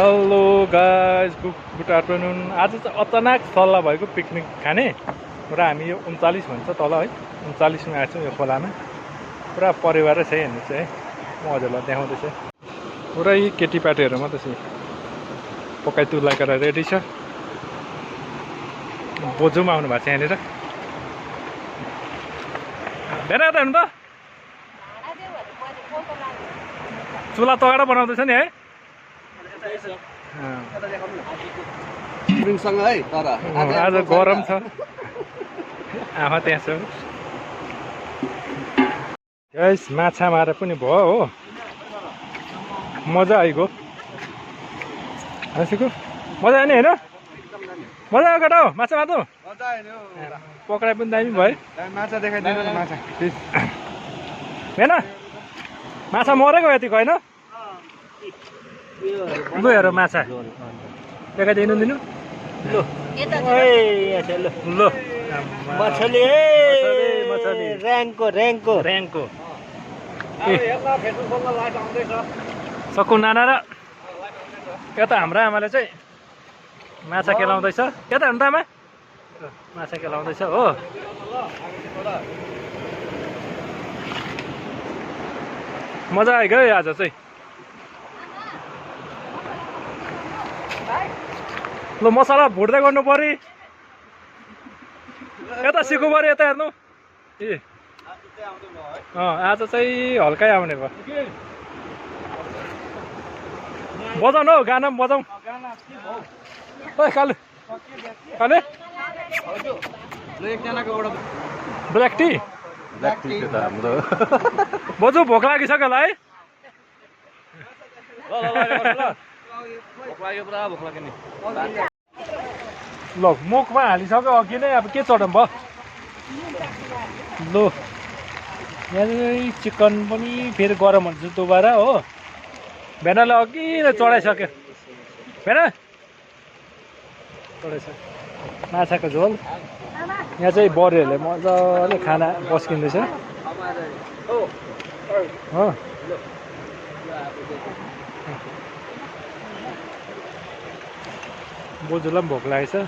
Hello guys, good afternoon. आज चाहिँ अचानक सल्लाह भएको पिकनिक खाने र हामी यो 39 भन्छ तल है 39मा आएको छौँ। यो खोलामा पुरा परिवारै छ हेर्नुहोस् है, म हजुरलाई देखाउँदैछु। पुरै केटीपाटीहरू मात्रै छ। पकाइ तुलाएर रेडी छ। बोजू पनि आउनु भएको छ यहाँनिर। भेना त हेर्नु त, चुला तगाडा बनाउँदैछ नि है। आज गरम छ, आमा त्यहाँ छ। गाइस माछा मारे पनि भयो हो, मजा आइगयो। हाँसेको मजा आयो नि होइन? मजा आयो केटा हो, माछा मार्नु पक्राइ पनि दामी भयो। माछा देखाइदिनु न, माछा होइन माछा मरेको यतिको होइन। लु हेर माछा देखाइदिनु दिनु। लु मछली ऱ्याङ्को ऱ्याङ्को ऱ्याङ्को सकु नाना र यता हाम्रो आमाले चाहिँ माछा केलाउँदैछ। यता हेर्नु त आमा, माछा केलाउँदैछ हो। मजा आयो है आज चाहिँ। ल मसला भुट्दै गर्नु पर्यो। यता सिक्नु पर्यो, यता हेर्नु। ए आज चाहिँ हल्कै आउने भयो। बजाउनु हौ, गाना पनि बजाउँ। ओ कालु काले ब्ल्याक टी बजु भोक लागिसक्यो होला है। ल मुखमा हालिसक्यो अघि नै, अब के चढाउँ भयो। लु यहाँ चाहिँ चिकन पनि फेरि गरम हुन्छ दोबारा हो। भेनाले अघि नै चढाइसक्यो। भेना चढाइसक्यो माछाको झोल। यहाँ चाहिँ बरुहरूले मजाले खाना पस्किँदैछ हो। बोजूलाई पनि भोक लागेछ। त्यही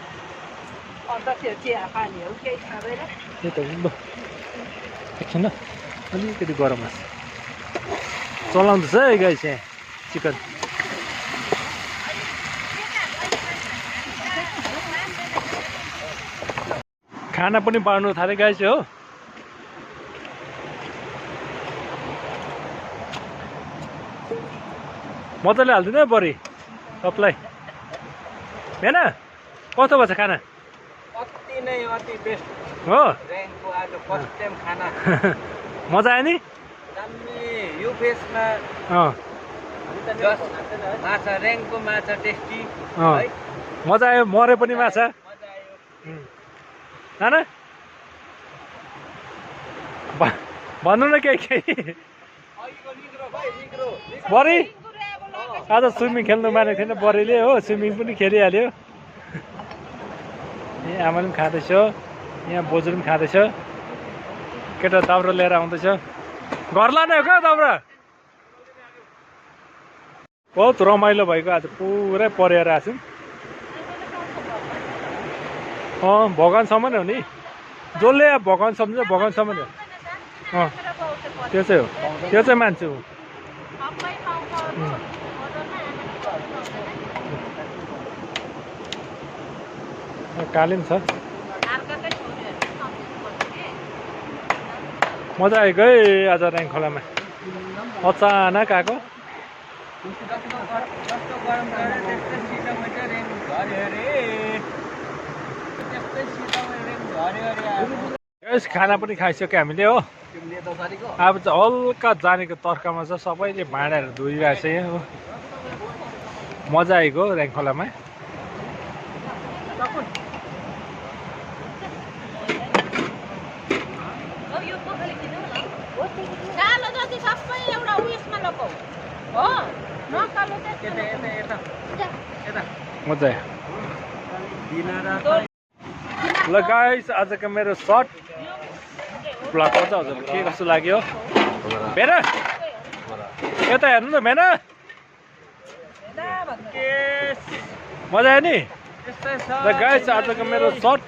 त ल एकछिन अलिकति गरम छ, चलाउँदैछ है गाइस यहाँ चिकन। खाना पनि बाँड्नु थाले गाइस हो। मजाले हालिदिनु है बरी सबलाई। होइन कस्तो भएछ खाना? अति नै अति बेस्ट हो। ऱ्याङ्कको आज फर्स्ट टाइम खाना मजा आयो नि। दामी यो फेसमा माछा ऱ्याङ्कको माछा टेस्टी है। मजा आयो, मरे पनि माछा। मजा आयो। नाना भन्नु न केही बरी। आज स्विमिङ खेल्नु मानेको थिएन बरीले हो, स्विमिङ पनि खेलिहाल्यो। ए आमाले पनि खाँदैछ, यहाँ बोजूले पनि खाँदैछ। केटा दाउरा लिएर आउँदैछ। घर लाने हो क्या दाउरा? बहुत रमाइलो भएको आज, पुरै परिएर आएको छौँ। भगवानसम्म नै हो नि, जसले अब भगवान सम्झ्छ भगवानसम्म नै हो। त्यो चाहिँ हो, त्यो चाहिँ मान्छु। काली पनि छ। मजा आयो है आज ऱ्याङ्क खोलामा, अचानक आएको। खाना पनि खाइसक्यो हामीले हो। अब चाहिँ हल्का जानेको तर्कामा छ, सबैले भाँडाहरू धोइरहेको छ यहाँ हो। मजा आएको ऱ्याङ्क खोलामा। मजा आयो। ल गाइस आजको मेरो सर्ट ब्लग चाहिँ हजुरलाई के कस्तो लाग्यो? भेना यता हेर्नु न भेना। मजा आयो नि यस्तै छ र गाइस आजको मेरो सर्ट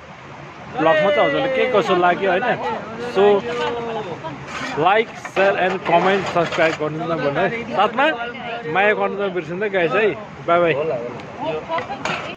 भ्लगमा चाहिँ हजुरले के कसो लाग्यो होइन so like share and comment subscribe गर्नु नभुल्नु है साथमा माया गर्नु नबिर्सिनु है गाइस है बाई बाई